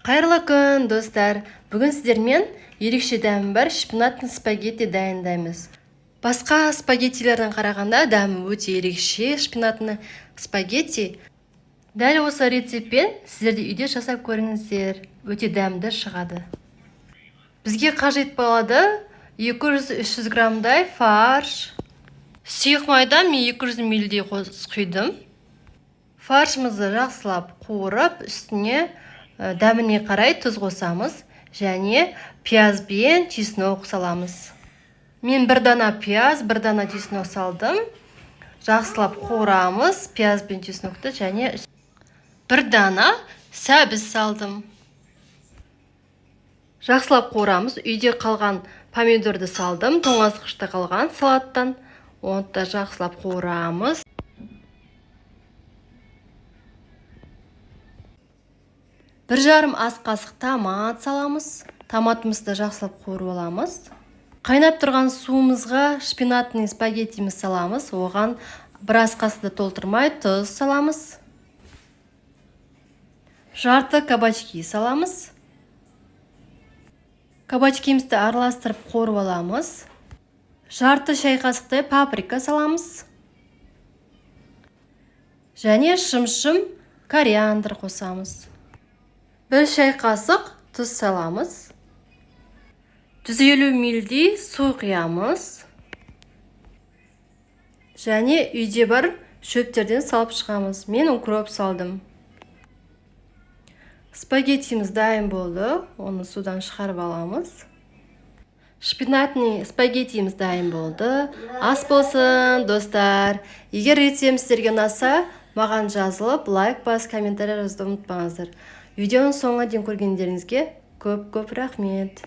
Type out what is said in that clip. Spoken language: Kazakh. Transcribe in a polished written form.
Қайырлы күн, достар! Бүгін сіздермен ерекше дәмі бар шпинатный спагетти дайындаймыз. Басқа спагеттилерден қарағанда дәмі өте ерекше шпинатный спагетти. Дәл осы рецептпен сіздер де үйде жасап көріңіздер, өте дәмді шығады. Бізге қажет болады 200-300 граммдай фарш. Сұйық майдан мен 200 мл құйдым. Фаршымызды жақсылап қуырып, үстіне дәміне қарай тұз қосамыз және пияз бен чеснок саламыз. Мен бір дана пияз, бір дана чеснок салдым. Жақсылап қуырамыз пияз бен чеснокты және бір дана сәбіз салдым. Жақсылап қуырамыз. Үйде қалған помидорды салдым, тоңазытқышта қалған салаттан. Оны да жақсылап қуырамыз. 1,5 ас қасық томат саламыз. Томатымызды жақсылап қуырып аламыз. Қайнап тұрған суымызға шпинатный спагеттиміз саламыз. Оған бір ас қасықты толтырмай тұз саламыз. Жарты кабачки саламыз. Кабачкимізді араластырып қуырып аламыз. Жарты шай қасықтай паприка саламыз. Және шымшым кориандр қосамыз. 1 шай қасық тұз саламыз. 150 мл су құямыз. Және үйде бар шөптерден салып шығамыз. Мен укроп салдым. Спагеттиміз дайын болды. Оны судан шығарып аламыз. Шпинатный спагеттиміз дайын болды. Ас болсын, достар. Егер рецептім сіздерге ұнаса, маған жазылып, лайк басып, комментарий жазуды ұмытпаңыздар. Видеоның соңына дейін көргендеріңізге көп-көп рахмет.